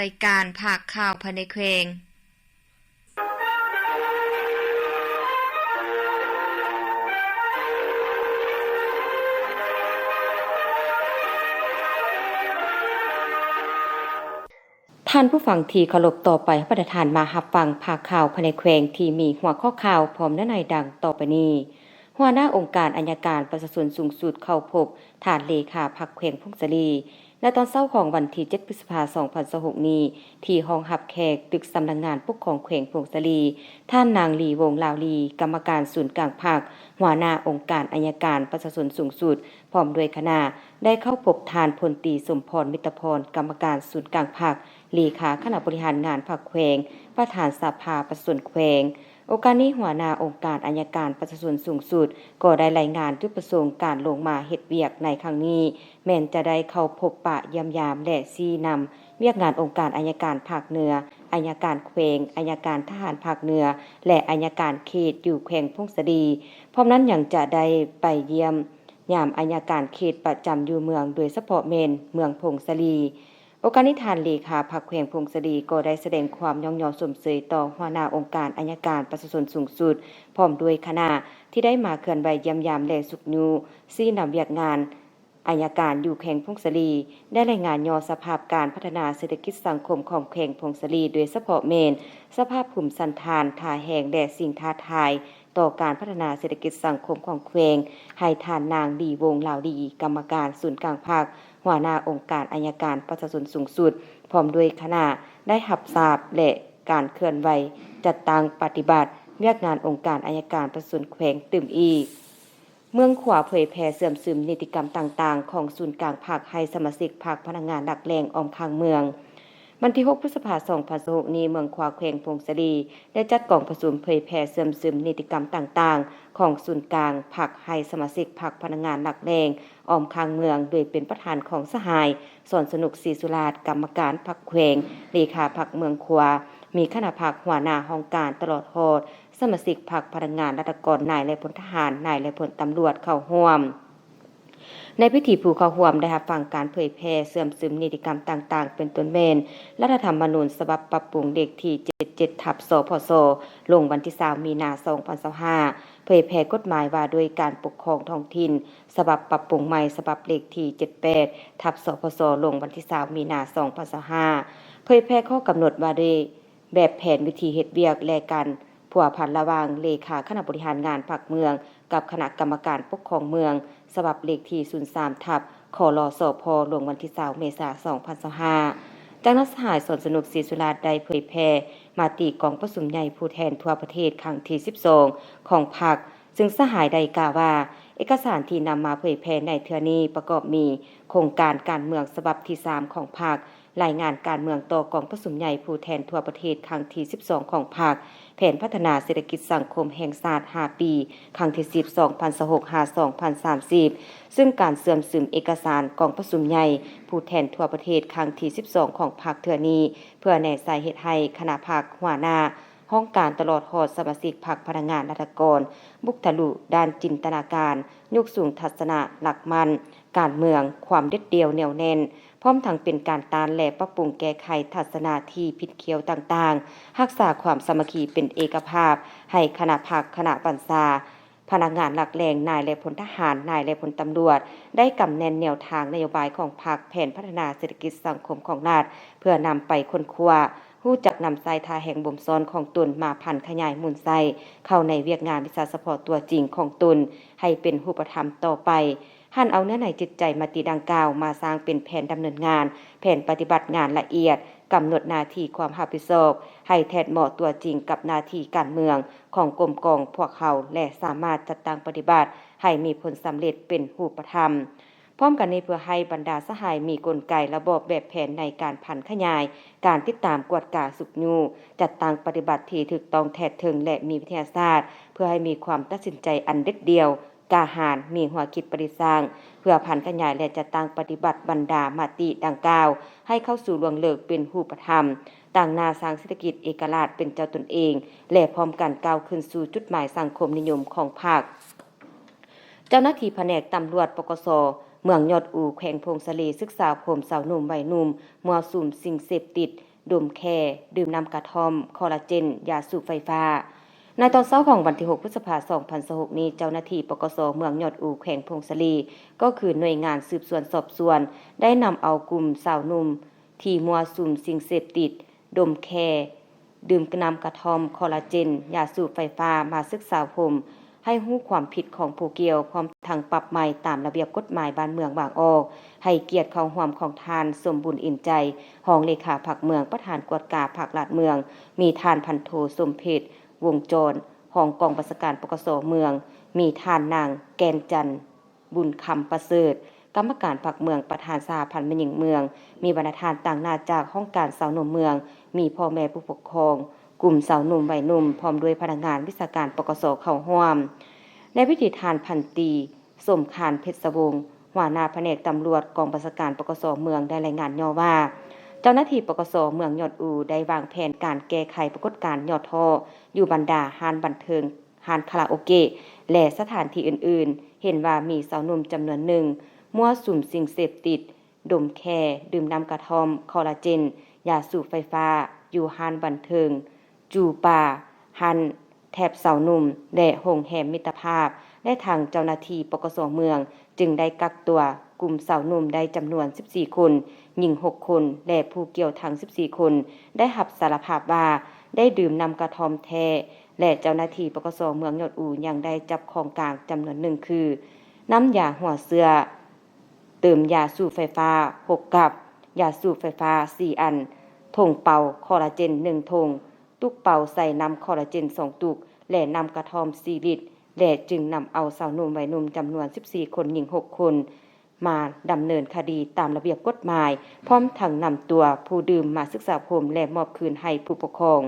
ລາຍການພາກຂ່າວພາຍໃນແຂວງ. ທ່ານຜູ້ຟັງທີ່ເຄົາລົບ, ຕໍ່ໄປເຮົາພາທ່ານມາຮັບຟັງພາກຂ່າວພາຍໃນແຂວງທີ່ມີຫົວຂໍ້ຂ່າວພ້ອມເນື້ອໃນດັ່ງຕໍ່ໄປນີ້. ຫົວໜ້າອົງການອັຍການປະຊາຊົນສູງສຸດເຂົ້າພົບທ່ານເລຂາພັກແຂວງຜົ້ງສາລີ ໃນຕອນເຊົ້າຂອງວັນທີເຈັດ ພຶດສະພາ ສອງພັນຊາວຫົກນີ້ ທີ່ຫ້ອງຮັບແຂກຕຶກສຳນັກງານປົກຄອງແຂວງຜົ້ງສາລີ. ທ່ານນາງ ລີ ວົງລາວລີ ກຳມະການສູນກາງພັກ, ຫົວໜ້າອົງການອັຍການປະຊາຊົນສູງສຸດ, ພ້ອມດ້ວຍຄະນະ ໄດ້ເຂົ້າພົບທ່ານ ພົນຕີ ສົມພອນ ມິດຕະພອນ ກຳມະການສູນກາງພັກ, ເລຂາຄະນະບໍລິຫານງານພັກແຂວງ, ປະທານສະພາປະຊາຊົນແຂວງ. ໂອກາດນີ້ ຫົວໜ້າອົງການອັຍການປະຊາຊົນສູງສຸດ ກໍໄດ້ລາຍງານຈຸດປະສົງການລົງມາເຮັດວຽກໃນຄັ້ງນີ້ ແມ່ນຈະໄດ້ເຂົ້າພົບປະຢ້ຽມຢາມ ແລະ ຊີ້ນຳວຽກງານອົງການອັຍການພາກເໜືອ, ອັຍການແຂວງ, ອັຍການທະຫານພາກເໜືອ ແລະ ອັຍການເຂດຢູ່ແຂວງຜົ້ງສາລີ. ພ້ອມນັ້ນຍັງຈະໄດ້ໄປຢ້ຽມຍາມອັຍການເຂດປະຈຳຢູ່ເມືອງ, ໂດຍສະເພາະແມ່ນເມືອງຜົ້ງສາລີ. ໂອກາດນີ້ ທ່ານເລຂາພັກແຂວງຜົ້ງສາລີກໍໄດ້ສະແດງຄວາມຍ້ອງຍໍຊົມເຊີຍຕໍ່ຫົວໜ້າອົງການອັຍການປະຊາຊົນສູງສຸດ ພ້ອມດ້ວຍຄະນະ ທີ່ໄດ້ມາເຄື່ອນໄຫວຢ້ຽມຢາມ ແລະ ຊຸກຍູ້ຊີ້ນຳວຽກງານອັຍການຢູ່ແຂວງຜົ້ງສາລີ, ໄດ້ລາຍງານຍໍສະພາບການພັດທະນາເສດຖະກິດສັງຄົມຂອງແຂວງຜົ້ງສາລີ, ໂດຍສະເພາະແມ່ນສະພາບພູມສັນຖານ, ທ່າແຮງ ແລະ ສິ່ງທ້າທາຍ ຕໍ່ການພັດທະນາເສດຖະກິດສັງຄົມຂອງແຂວງ ໃຫ້ທ່ານນາງ ລີ ວົງລາວລີ ກຳມະການສູນກາງພັກ, ຫົວໜ້າອົງການອັຍການປະຊາຊົນສູງສຸດ ພ້ອມດ້ວຍຄະນະ ໄດ້ຮັບຊາບ ແລະ ການເຄື່ອນໄຫວຈັດຕັ້ງປະຕິບັດວຽກງານອົງການອັຍການປະຊາຊົນແຂວງຕື່ມອີກ. ເມືອງຂວາເຜີຍແຜ່ເຊື່ອມຊຶມນິຕິກຳຕ່າງໆຂອງສູນກາງພັກໃຫ້ສະມາຊິກພັກ, ພະນັກງານຫຼັກແຫຼ່ງອ້ອມຂ້າງເມືອງ. ວັນທີຫົກ ພຶດສະພາ ສອງພັນຊາວຫົກນີ້ ເມືອງຂວາ ແຂວງຜົ້ງສາລີ ໄດ້ຈັດກອງປະຊຸມເຜີຍແຜ່ເຊື່ອມຊຶມນິຕິກຳຕ່າງໆຂອງສູນກາງພັກໃຫ້ສະມາຊິກພັກ, ພະນັກງານຫຼັກແຫຼ່ງອ້ອມຂ້າງເມືອງ ໂດຍເປັນປະທານຂອງສະຫາຍ ສອນສະໜຸກ ສີສຸລາດ ກຳມະການພັກແຂວງ, ເລຂາພັກເມືອງຂວາ, ມີຄະນະພັກ, ຫົວໜ້າຫ້ອງການ ຕະຫຼອດຮອດສະມາຊິກພັກ, ພະນັກງານລັດຖະກອນ, ນາຍ ແລະ ພົນທະຫານ, ນາຍ ແລະ ພົນຕຳຫຼວດເຂົ້າຮ່ວມ. ໃນພິທີ ຜູ້ເຂົ້າຮ່ວມໄດ້ຮັບຟັງການເຜີຍແຜ່ເຊື່ອມຊຶມນິຕິກຳຕ່າງໆ ເປັນຕົ້ນແມ່ນ ລັດຖະທຳມະນູນສະບັບປັບປຸງເລກທີເຈັດເຈັດ ທັບ ສພຊ ລົງວັນທີຊາວ ມີນາ ສອງພັນຊາວຫ້າ, ເຜີຍແຜ່ກົດໝາຍວ່າດ້ວຍການປົກຄອງທ້ອງຖິ່ນ ສະບັບປັບປຸງໃໝ່ ສະບັບເລກທີເຈັດແປດ ທັບ ສພຊ ລົງວັນທີຊາວ ມີນາ ສອງພັນຊາວຫ້າ, ເຜີຍແຜ່ຂໍ້ກຳນົດວ່າດ້ວຍແບບແຜນວິທີເຮັດວຽກ ແລະ ການພົວພັນລະຫວ່າງເລຂາຄະນະບໍລິຫານງານພັກເມືອງ ກັບຄະນະກຳມະການປົກຄອງເມືອງ ສະບັບເລກທີສູນສາມ ທັບ ຄລສພ ລົງວັນທີຊາວ ເມສາ ສອງພັນຊາວຫ້າ. ຈາກນັ້ນ ສະຫາຍ ສອນສະໜຸກ ສີສຸລາດ ໄດ້ເຜີຍແຜ່ມະຕິກອງປະຊຸມໃຫຍ່ຜູ້ແທນທົ່ວປະເທດຄັ້ງທີສິບສອງຂອງພັກ, ຊຶ່ງສະຫາຍໄດ້ກ່າວວ່າ ເອກະສານທີ່ນຳມາເຜີຍແຜ່ໃນເທື່ອນີ້ປະກອບມີ ໂຄງການການເມືອງສະບັບທີສາມຂອງພັກ, ລາຍງານການເມືອງຕໍ່ກອງປະຊຸມໃຫຍ່ຜູ້ແທນທົ່ວປະເທດຄັ້ງທີສິບສອງຂອງພັກ, ແຜນພັດທະນາເສດຖະກິດສັງຄົມແຫ່ງຊາດຫ້າປີ ຄັ້ງທີສິບ ສອງພັນຊາວຫົກ ຫາ ສອງພັນສາມສິບ, ຊຶ່ງການເຊື່ອມຊຶມເອກະສານກອງປະຊຸມໃຫຍ່ຜູ້ແທນທົ່ວປະເທດຄັ້ງທີສິບສອງຂອງພັກເທື່ອນີ້ ເພື່ອແນໃສ່ເຮັດໃຫ້ຄະນະພັກ, ຫົວໜ້າຫ້ອງການ ຕະຫຼອດຮອດສະມາຊິກພັກ, ພະນັກງານລັດຖະກອນ ບຸກທະລຸດ້ານຈິນຕະນາການ, ຍົກສູງທັດສະນະຫຼັກໝັ້ນການເມືອງ, ຄວາມເດັດດ່ຽວແໜ້ວແໜ້ນ, ພ້ອມທັງເປັນການຕ້ານ ແລະ ປັບປຸງແກ້ໄຂທັດສະນະທີ່ຜິດຂຽວຕ່າງໆ, ຮັກສາຄວາມສາມັກຄີເປັນເອກະພາບໃຫ້ຄະນະພັກ, ຄະນະບັນຊາ, ພະນັກງານຫຼັກແຫຼ່ງ, ນາຍ ແລະ ພົນທະຫານ, ນາຍ ແລະ ພົນຕຳຫຼວດ ໄດ້ກຳແໜ້ນແນວທາງນະໂຍບາຍຂອງພັກ, ແຜນພັດທະນາເສດຖະກິດສັງຄົມຂອງລັດ ເພື່ອນຳໄປຄົ້ນຄວ້າ, ຮູ້ຈັກນຳໃຊ້ທ່າແຮງບົ່ມຊ້ອນຂອງຕົນມາຜັນຂະຫຍາຍໝູນໃຊ້ເຂົ້າໃນວຽກງານວິຊາສະເພາະຕົວຈິງຂອງຕົນໃຫ້ເປັນຮູບປະທຳຕໍ່ໄປ. ຫັນເອົາເນື້ອໃນຈິດໃຈມະຕິດັ່ງກ່າວມາສ້າງເປັນແຜນດຳເນີນງານ, ແຜນປະຕິບັດງານລະອຽດ, ກຳນົດໜ້າທີ່ຄວາມຮັບຜິດຊອບໃຫ້ແທດເໝາະຕົວຈິງກັບໜ້າທີ່ການເມືອງຂອງກົມກອງພວກເຮົາ ແລະ ສາມາດຈັດຕັ້ງປະຕິບັດໃຫ້ມີຜົນສຳເລັດເປັນຮູບປະທຳ. ພ້ອມກັນນີ້ ເພື່ອໃຫ້ບັນດາສະຫາຍມີກົນໄກລະບອບແບບແຜນໃນການຜັນຂະຫຍາຍການຕິດຕາມກວດກາຊຸກຍູ້, ຈັດຕັ້ງປະຕິບັດທີ່ຖືກຕ້ອງແທດເຖິງ ແລະ ມີວິທະຍາສາດ ເພື່ອໃຫ້ມີຄວາມຕັດສິນໃຈອັນເດັດດ່ຽວ, ກ້າຫານ, ມີຫົວຄິດປະດິດສ້າງ ເພື່ອຜັນຂະຫຍາຍ ແລະ ຈັດຕັ້ງປະຕິບັດບັນດາມະຕິດັ່ງກ່າວໃຫ້ເຂົ້າສູ່ລວງເລິກເປັນຮູບປະທຳ, ຕາງໜ້າສ້າງເສດຖະກິດເອກະລາດເປັນເຈົ້າຕົນເອງ ແລະ ພ້ອມກັນກ້າວຂຶ້ນສູ່ຈຸດໝາຍສັງຄົມນິຍົມຂອງພັກ. ເຈົ້າໜ້າທີ່ພະແນກຕຳຫຼວດ ປກສ ເມືອງຍອດອູ ແຂວງຜົ້ງສາລີ ສຶກສາອົບຮົມຊາວໜຸ່ມໄວໜຸ່ມມົ້ວສຸມສິ່ງເສບຕິດ ດົມແຄ, ດື່ມນ້ຳກະທ່ອມ, ຄໍລາເຈນ, ຢາສູບໄຟຟ້າ. ໃນຕອນເຊົ້າຂອງວັນທີຫົກ ພຶດສະພາ ສອງພັນຊາວຫົກນີ້, ເຈົ້າໜ້າທີ່ ປກສ ເມືອງຍອດອູ ແຂວງຜົ້ງສາລີ ກໍຄືໜ່ວຍງານສືບສວນສອບສວນ ໄດ້ນຳເອົາກຸ່ມຊາວໜຸ່ມທີ່ມົ້ວສຸມສິ່ງເສບຕິດ, ດົມແຄ, ດື່ມນ້ຳກະທ່ອມ, ຄໍລາເຈນ, ຢາສູບໄຟຟ້າ ມາສຶກສາອົບຮົມ ໃຫ້ຮູ້ຄວາມຜິດຂອງຜູ້ກ່ຽວ, ພ້ອມທັງປັບໃໝຕາມລະບຽບກົດໝາຍບ້ານເມືອງວາງອອກ, ໃຫ້ກຽດເຂົ້າຮ່ວມຂອງທ່ານ ສົມບຸນ ອິນໃຈ, ຮອງເລຂາພັກເມືອງ, ປະທານກວດກາພັກລາດເມືອງ, ມີທ່ານພັນໂທ ສົມເພັດ ວົງຈອນ, ຮອງກອງບັນຊາການ ປກສ ເມືອງ, ມີທ່ານນາງ ແກ່ນຈັນ ບຸນຄຳປະເສີດ, ກຳມະການພັກເມືອງ, ປະທານສະຫະພັນແມ່ຍິງເມືອງ, ມີບັນດາທ່ານຕາງໜ້າຈາກຫ້ອງການຊາວໜຸ່ມເມືອງ, ມີພໍ່ແມ່ຜູ້ປົກຄອງ, ກຸ່ມຊາວໜຸ່ມໄວໜຸ່ມ ພ້ອມດ້ວຍພະນັກງານວິຊາການ ປກສ ເຂົ້າຮ່ວມ. ໃນພິທີ ທ່ານພັນຕີ ສົມຄານ ເພັດສະວົງ, ຫົວໜ້າພະແນກຕຳຫຼວດ ກອງບັນຊາການ ປກສ ເມືອງ ໄດ້ລາຍງານຫຍໍ້ວ່າ ເຈົ້າໜ້າທີ່ ປກສ ເມືອງຍອດອູ ໄດ້ວາງແຜນການແກ້ໄຂປາກົດການຫຍໍ້ທໍ້ ຢູ່ບັນດາຮ້ານບັນເທີງ, ຮ້ານຄາຣາໂອເກະ ແລະ ສະຖານທີ່ອື່ນໆ, ເຫັນວ່າມີຊາວໜຸ່ມຈຳນວນໜຶ່ງ ມົ້ວສຸມສິ່ງເສບຕິດ, ດົມແຄ, ດື່ມນ້ຳກະທ່ອມ, ຄໍລາເຈນ, ຢາສູບໄຟຟ້າ ຢູ່ຮ້ານບັນເທີງ ຈູປາ, ຮ້ານແຖບຊາວໜຸ່ມ ແລະ ໂຮງແຮມມິດຕະພາບ ແລະ ທາງເຈົ້າໜ້າທີ່ ປກສ ເມືອງ ຈຶ່ງໄດ້ກັກຕົວກຸ່ມຊາວໜຸ່ມໄດ້ຈຳນວນສິບສີ່ຄົນ, ຍິງຫົກຄົນ ແລະ ຜູ້ກ່ຽວທັງສິບສີ່ຄົນ ໄດ້ຮັບສາລະພາບວ່າໄດ້ດື່ມນ້ຳກະທ່ອມແທ້ ແລະ ເຈົ້າໜ້າທີ່ ປກສ ເມືອງຍອດອູ ຍັງໄດ້ຈັບຂອງກາງຈຳນວນໜຶ່ງຄື ນ້ຳຢາຫົວເຊື້ອ, ເຕີມຢາສູບໄຟຟ້າຫົກກັບ, ຢາສູບໄຟຟ້າສີ່ອັນ, ຖົງເປົ່າຄໍລາເຈນໜຶ່ງຖົງ, ຕຸກເປົ່າໃສ່ນ້ຳຄໍລາເຈນສອງຕຸກ ແລະ ນ້ຳກະທ່ອມສີ່ລິດ ແລະ ຈຶ່ງນຳເອົາຊາວໜຸ່ມໄວໜຸ່ມຈຳນວນສິບສີ່ຄົນ, ຍິງຫົກຄົນ ມາດຳເນີນຄະດີຕາມລະບຽບກົດໝາຍ, ພ້ອມທັງນຳຕົວຜູ້ດື່ມມາສຶກສາອົບຮົມ ແລະ ມອບຄືນໃຫ້ຜູ້ປົກຄອງ.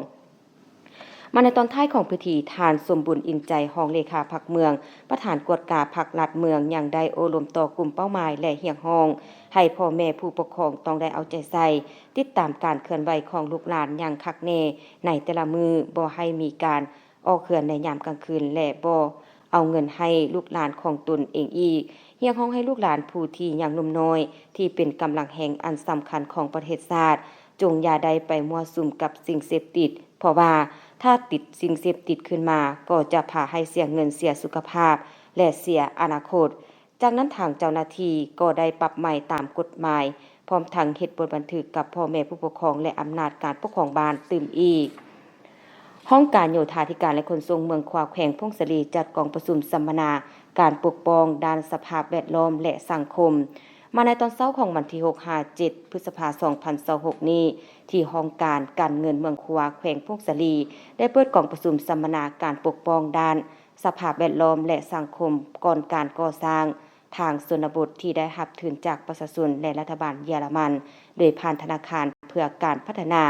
ມາໃນຕອນທ້າຍຂອງພິທີ, ທ່ານ ສົມບຸນ ອິນໃຈ, ຮອງເລຂາພັກເມືອງ, ປະທານກວດກາພັກລາດເມືອງ ຍັງໄດ້ໂອ້ລົມຕໍ່ກຸ່ມເປົ້າໝາຍ ແລະ ຮຽກຮ້ອງໃຫ້ພໍ່ແມ່ຜູ້ປົກຄອງຕ້ອງໄດ້ເອົາໃຈໃສ່ ຕິດຕາມການເຄື່ອນໄຫວຂອງລູກຫຼານຢ່າງຄັກແນ່ໃນແຕ່ລະມື້, ບໍ່ໃຫ້ມີການອອກເຮືອນໃນຍາມກາງຄືນ ແລະ ບໍ່ເອົາເງິນໃຫ້ລູກຫຼານຂອງຕົນເອງອີກ. ຮຽກຮ້ອງໃຫ້ລູກຫຼານຜູ້ທີ່ຍັງໜຸ່ມນ້ອຍ ທີ່ເປັນກຳລັງແຮງອັນສຳຄັນຂອງປະເທດຊາດ ຈົ່ງຢ່າໄດ້ໄປມົ້ວສຸມກັບສິ່ງເສບຕິດ, ເພາະວ່າຖ້າຕິດສິ່ງເສບຕິດຂຶ້ນມາ ກໍຈະພາໃຫ້ເສຍເງິນ, ເສຍສຸຂະພາບ ແລະ ເສຍອະນາຄົດ. ຈາກນັ້ນທາງເຈົ້າໜ້າທີ່ກໍໄດ້ປັບໃໝຕາມກົດໝາຍ, ພ້ອມທັງເຮັດບົດບັນທຶກກັບພໍ່ແມ່ຜູ້ປົກຄອງ ແລະ ອຳນາດການປົກຄອງບ້ານຕື່ມອີກ. ຫ້ອງການໂຍທາທິການ ແລະ ຂົນສົ່ງເມືອງຂວາ ແຂວງຜົ້ງສາລີ ຈັດກອງປະຊຸມສຳມະນາການປົກປ້ອງດ້ານສະພາບແວດລ້ອມ ແລະ ສັງຄົມ ມາໃນຕອນເຊົ້າຂອງວັນທີຫົກ ຫາ ເຈັດ ພຶດສະພາ ສອງພັນຊາວຫົກນີ້ ທີ່ຫ້ອງການການເງິນເມືອງຂວາ ແຂວງຜົ້ງສາລີ ໄດ້ເປີດກອງປະຊຸມສຳມະນາການປົກປ້ອງດ້ານສະພາບແວດລ້ອມ ແລະ ສັງຄົມ ກ່ອນການກໍ່ສ້າງ ທາງຊົນນະບົດທີ່ໄດ້ຮັບທຶນຈາກປະຊາຊົນ ແລະ ລັດຖະບານເຢຍລະມັນ ໂດຍຜ່ານທະນາຄານເພື່ອການພັດທະນາ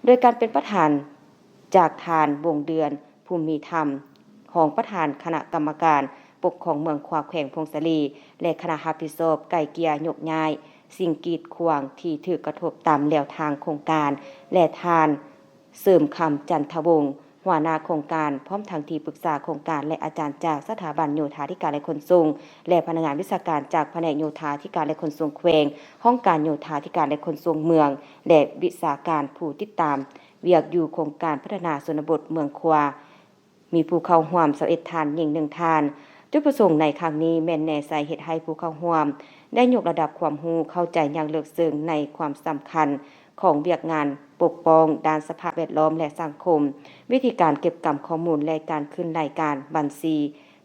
ໂດຍການເປັນປະທານຈາກທ່ານ ວົງເດືອນ ພູມມີທຳ ຮອງປະທານຄະນະກຳມະການປົກຄອງເມືອງຂວາ ແຂວງຜົ້ງສາລີ ແລະ ຄະນະຮັບຜິດຊອບໄກ່ເກ່ຍຍົກຍ້າຍສິ່ງກີດຂວາງທີ່ຖືກກະທົບຕາມແນວທາງໂຄງການ ແລະ ທ່ານ ເສີມຄຳ ຈັນທະວົງ ຫົວໜ້າໂຄງການ ພ້ອມທັງທີ່ປຶກສາໂຄງການ ແລະ ອາຈານຈາກສະຖາບັນໂຍທາທິການ ແລະ ຂົນສົ່ງ ແລະ ພະນັກງານວິຊາການຈາກພະແນກໂຍທາທິການ ແລະ ຂົນສົ່ງແຂວງ, ຫ້ອງການໂຍທາທິການ ແລະ ຂົນສົ່ງເມືອງ ແລະ ວິຊາການຜູ້ຕິດຕາມວຽກຢູ່ໂຄງການພັດທະນາຊົນນະບົດເມືອງຂວາ ມີຜູ້ເຂົ້າຮ່ວມຊາວເອັດທ່ານ, ຍິງໜຶ່ງທ່ານ. ຈຸດປະສົງໃນຄັ້ງນີ້ແມ່ນແນໃສ່ເຮັດໃຫ້ຜູ້ເຂົ້າຮ່ວມໄດ້ຍົກລະດັບຄວາມຮູ້ເຂົ້າໃຈຢ່າງເລິກເຊິ່ງໃນຄວາມສຳຄັນຂອງວຽກງານປົກປ້ອງດ້ານສະພາບແວດລ້ອມ ແລະ ສັງຄົມ, ວິທີການເກັບກຳຂໍ້ມູນ ແລະ ການຂຶ້ນລາຍການບັນຊີ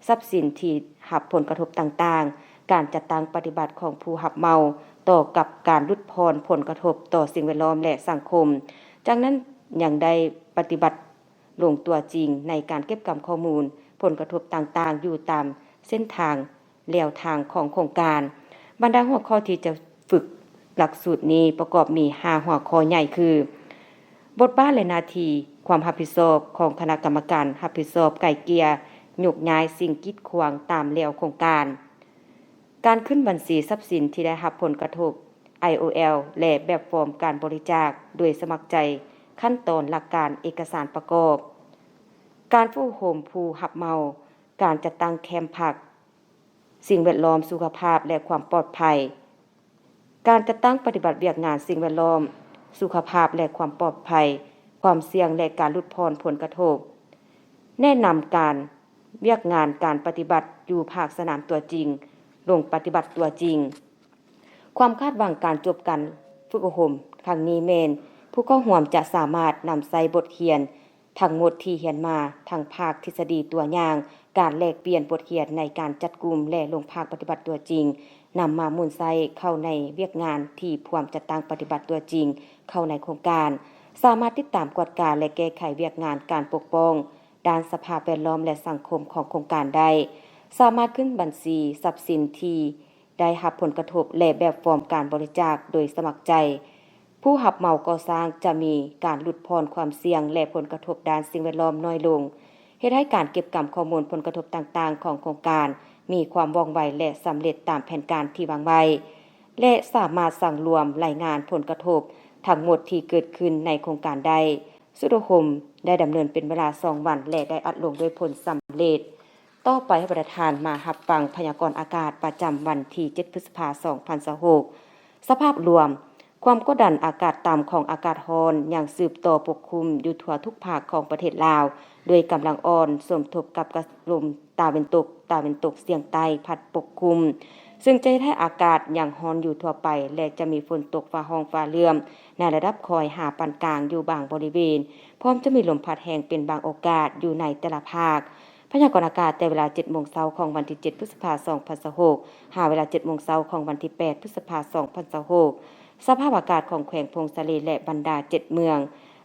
ຊັບສິນທີ່ຮັບຜົນກະທົບຕ່າງໆ, ການຈັດຕັ້ງປະຕິບັດຂອງຜູ້ຮັບເໝົາຕໍ່ກັບການຫຼຸດຜ່ອນຜົນກະທົບຕໍ່ສິ່ງແວດລ້ອມ ແລະ ສັງຄົມ. ຈາກນັ້ນຍັງໄດ້ປະຕິບັດ ລົງຕົວຈິງໃນການເກັບກຳຂໍ້ມູນຜົນກະທົບຕ່າງໆ ຢູ່ຕາມເສັ້ນທາງແລວທາງຂອງໂຄງການ. ບັນດາຫົວຂໍ້ທີ່ຈະຝຶກຫຼັກສູດນີ້ປະກອບມີຫ້າຫົວຂໍ້ໃຫຍ່ຄື ບົດບາດ ແລະ ໜ້າທີ່, ຄວາມຮັບຜິດຊອບຂອງຄະນະກຳມະການຮັບຜິດຊອບໄກ່ເກ່ຍຍົກຍ້າຍສິ່ງກີດຂວາງຕາມແລວໂຄງການ, ການຂຶ້ນບັນຊີຊັບສິນທີ່ໄດ້ຮັບຜົນກະທົບ ໄອໂອແອລ ແລະ ແບບຟອມການບໍລິຈາກໂດຍສະໝັກໃຈ, ຂັ້ນຕອນຫຼັກການເອກະສານປະກອບ, ການຝຶກອົບຮົມຜູ້ຮັບເໝົາ, ການຈັດຕັ້ງແຄມພັກ, ສິ່ງແວດລ້ອມ, ສຸຂະພາບ ແລະ ຄວາມປອດໄພ, ການຈັດຕັ້ງປະຕິບັດວຽກງານສິ່ງແວດລ້ອມ, ສຸຂະພາບ ແລະ ຄວາມປອດໄພ, ຄວາມສ່ຽງ ແລະ ການຫຼຸດຜ່ອນຜົນກະທົບ. ແນະນຳການວຽກງານການປະຕິບັດຢູ່ພາກສະໜາມຕົວຈິງ, ລົງປະຕິບັດຕົວຈິງ. ຄວາມຄາດຫວັງການຈົບການຝຶກອົບຮົມຄັ້ງນີ້ແມ່ນ ຜູ້ເຂົ້າຮ່ວມຈະສາມາດນຳໃຊ້ບົດຮຽນທັງໝົດທີ່ຮຽນມາ ທັງພາກທິດສະດີຕົວຢ່າງ, ການແລກປ່ຽນບົດຮຽນໃນການຈັດກຸ່ມ ແລະ ລົງພາກປະຕິບັດຕົວຈິງ, ນຳມາໝູນໃຊ້ເຂົ້າໃນວຽກງານທີ່ພວມຈັດຕັ້ງປະຕິບັດຕົວຈິງເຂົ້າໃນໂຄງການ, ສາມາດຕິດຕາມກວດກາ ແລະ ແກ້ໄຂວຽກງານການປົກປ້ອງດ້ານສະພາບແວດລ້ອມ ແລະ ສັງຄົມຂອງໂຄງການໄດ້, ສາມາດຂຶ້ນບັນຊີຊັບສິນທີ່ໄດ້ຮັບຜົນກະທົບ ແລະ ແບບຟອມການບໍລິຈາກໂດຍສະໝັກໃຈ. ຜູ້ຮັບເໝົາກໍ່ສ້າງຈະມີການຫຼຸດຜ່ອນຄວາມສ່ຽງ ແລະ ຜົນກະທົບດ້ານສິ່ງແວດລ້ອມໜ້ອຍລົງ, ເຮັດໃຫ້ການເກັບກຳຂໍ້ມູນຜົນກະທົບຕ່າງໆຂອງໂຄງການມີຄວາມວ່ອງໄວ ແລະ ສຳເລັດຕາມແຜນການທີ່ວາງໄວ້ ແລະ ສາມາດສັງລວມລາຍງານຜົນກະທົບທັງໝົດທີ່ເກີດຂຶ້ນໃນໂຄງການໄດ້. ຊຸດອົບຮົມໄດ້ດຳເນີນເປັນເວລາສອງວັນ ແລະ ໄດ້ອັດລົງດ້ວຍຜົນສຳເລັດ. ຕໍ່ໄປໃຫ້ບັນດາທ່ານມາຮັບຟັງພະຍາກອນອາກາດປະຈຳວັນທີເຈັດ ພຶດສະພາ ສອງພັນຊາວຫົກ. ສະພາບລວມ, ຄວາມກົດດັນອາກາດຕ່ຳຂອງອາກາດຮ້ອນຍັງສືບຕໍ່ປົກຄຸມຢູ່ທົ່ວທຸກພາກຂອງປະເທດລາວ, ດ້ວຍກຳລັງອ່ອນ ສົມທົບກັບກະແສລົມຕາເວັນຕົກ, ຕາເວັນຕົກສຽງໃຕ້ພັດປົກຄຸມ, ເຊິ່ງຈະເຮັດໃຫ້ອາກາດຍັງຮ້ອນຢູ່ທົ່ວໄປ ແລະ ຈະມີຝົນຕົກຟ້າຮ້ອງຟ້າເຫຼື້ອມໃນລະດັບຄ່ອຍຫາປານກາງຢູ່ບາງບໍລິເວນ, ພ້ອມຈະມີລົມພັດແຮງເປັນບາງໂອກາດຢູ່ໃນແຕ່ລະພາກ. ພະຍາກອນອາກາດແຕ່ເວລາເຈັດໂມງເຊົ້າຂອງວັນທີເຈັດ ພຶດສະພາ ສອງພັນຊາວຫົກ ຫາເວລາເຈັດໂມງເຊົ້າຂອງວັນທີແປດ ພຶດສະພາ ສອງພັນຊາວຫົກ. ສະພາບອາກາດຂອງແຂວງຜົ້ງສາລີ ແລະ ບັນດາເຈັດເມືອງ,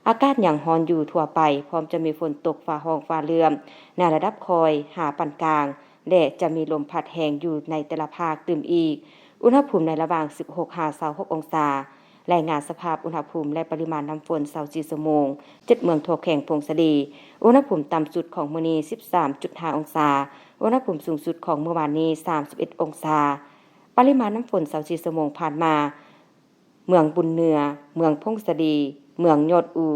ອາກາດຍັງຮ້ອນຢູ່ທົ່ວໄປ, ພ້ອມຈະມີຝົນຕົກຟ້າຮ້ອງຟ້າເຫຼື້ອມໃນລະດັບຄ່ອຍຫາປານກາງ ແລະ ຈະມີລົມພັດແຮງຢູ່ໃນແຕ່ລະພາກຕື່ມອີກ. ອຸນຫະພູມໃນລະຫວ່າງສິບຫົກຫາຊາວຫົກອົງສາ. ລາຍງານສະພາບອຸນຫະພູມ ແລະ ປະລິມານນ້ຳຝົນ ຊາວສີ່ຊົ່ວໂມງ, ເຈັດເມືອງທົ່ວແຂວງຜົ້ງສາລີ. ອຸນຫະພູມຕ່ຳສຸດຂອງມື້ນີ້ ສິບສາມຈຸດຫ້າອົງສາ, ອຸນຫະພູມສູງສຸດຂອງມື້ວານນີ້ ສາມສິບເອັດອົງສາ. ປະລິມານນ້ຳຝົນ ຊາວສີ່ຊົ່ວໂມງຜ່ານມາ, ເມືອງບຸນເໜືອ, ເມືອງຜົ້ງສາລີ, ເມືອງຍອດອູ,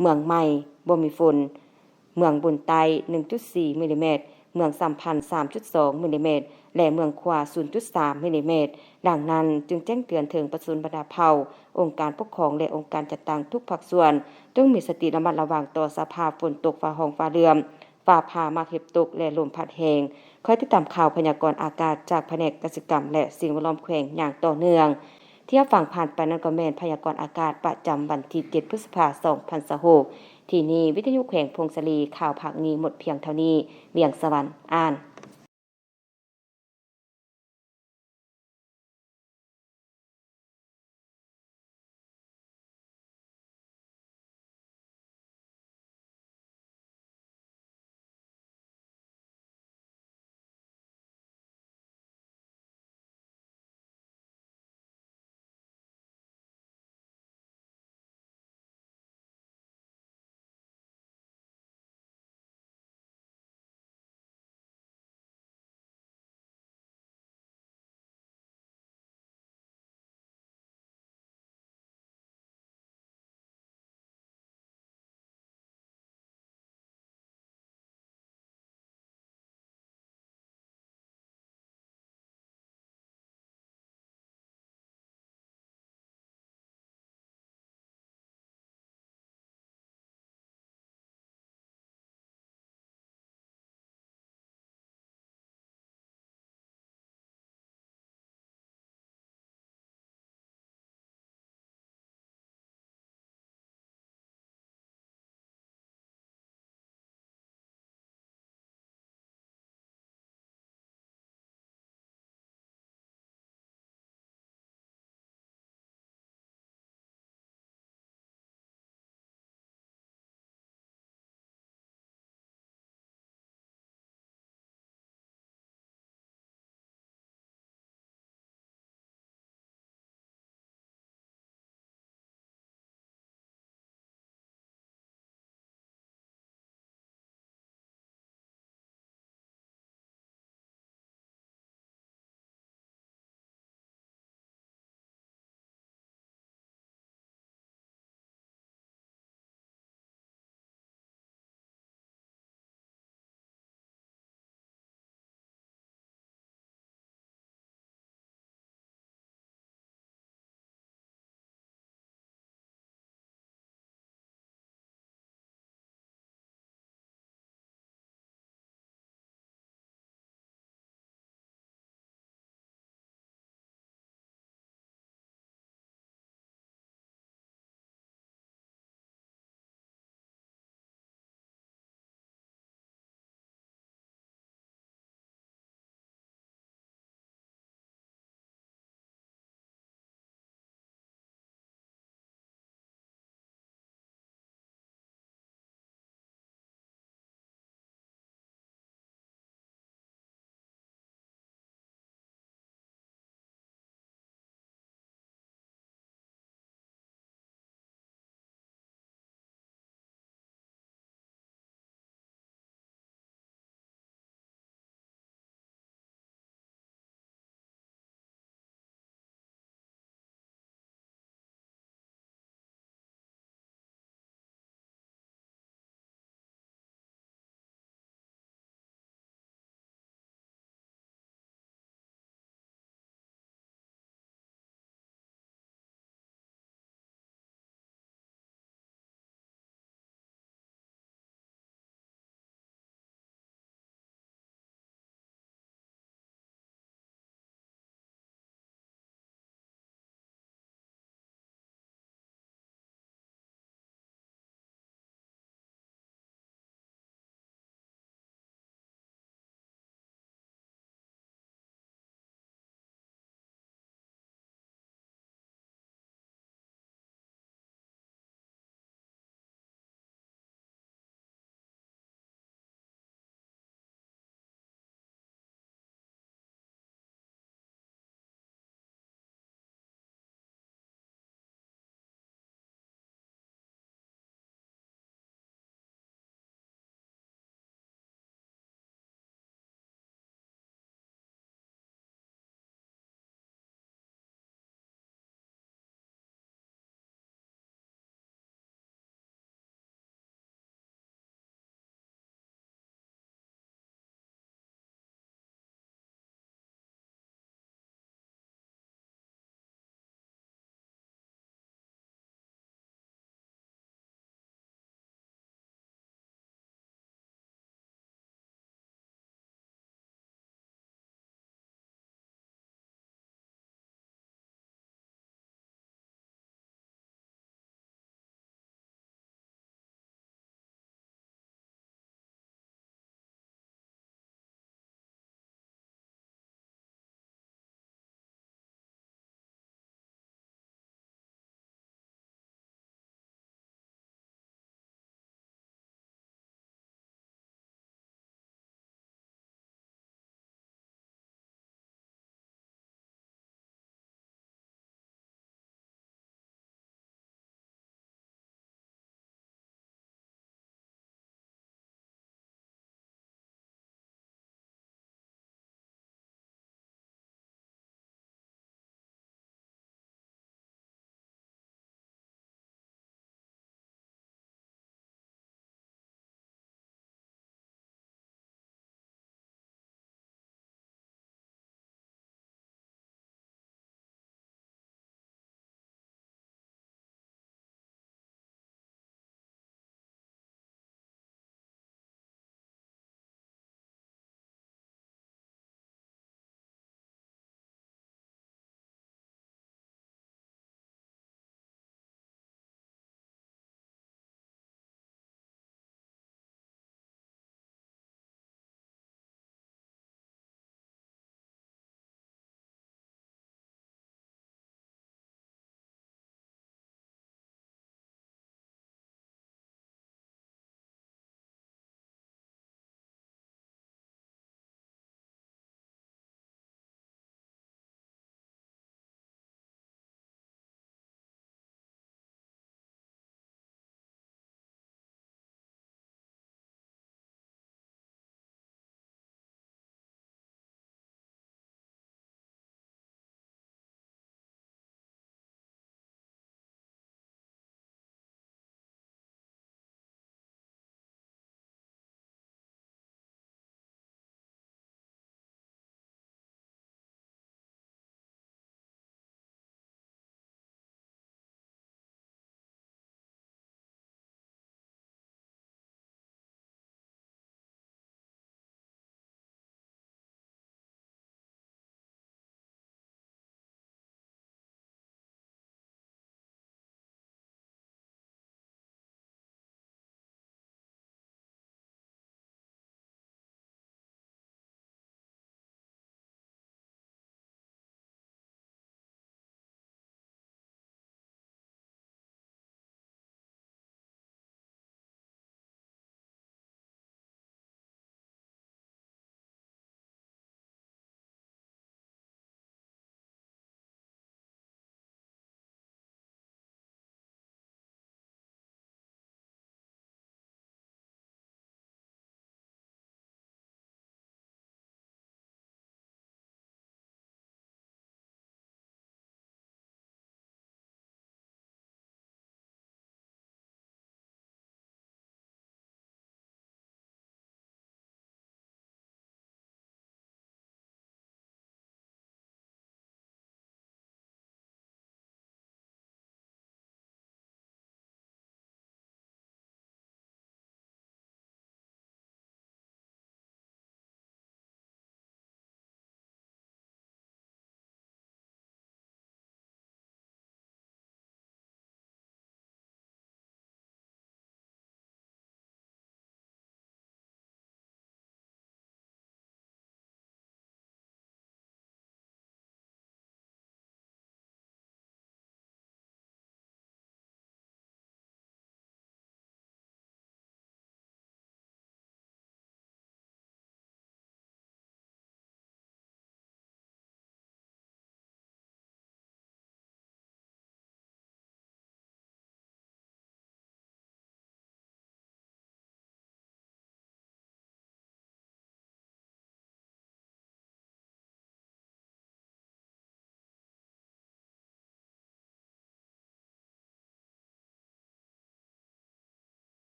ເມືອງໃໝ່ ບໍ່ມີຝົນ, ເມືອງບຸນໃຕ້ ໜຶ່ງຈຸດສີ່ມິລລີແມັດ, ເມືອງສຳພັນ ສາມຈຸດສອງມິລລີແມັດ ແລະ ເມືອງຂວາ ສູນຈຸດສາມມິລລີແມັດ. ດັ່ງນັ້ນ, ຈຶ່ງແຈ້ງເຕືອນເຖິງປະຊາຊົນບັນດາເຜົ່າ, ອົງການປົກຄອງ ແລະ ອົງການຈັດຕັ້ງທຸກພາກສ່ວນ, ຈົ່ງມີສະຕິລະມັດລະວັງຕໍ່ສະພາບຝົນຕົກຟ້າຮ້ອງຟ້າເຫຼື້ອມ, ຟ້າຜ່າ, ໝາກເຫັບຕົກ ແລະ ລົມພັດແຮງ. ຄອຍຕິດຕາມຂ່າວພະຍາກອນອາກາດຈາກພະແນກກະສິກຳ ແລະ ສິ່ງແວດລ້ອມແຂວງຢ່າງຕໍ່ເນື່ອງ. ທີ່ຮັບຟັງຜ່ານໄປນັ້ນກໍແມ່ນພະຍາກອນອາກາດປະຈຳວັນທີເຈັດ ພຶດສະພາ ສອງພັນຊາວຫົກ. ທີ່ນີ້ ວິທະຍຸແຂວງຜົ້ງສາລີ, ຂ່າວພາກນີ້ໝົດພຽງເທົ່ານີ້. ວຽງສະຫວັນ ອ່ານ.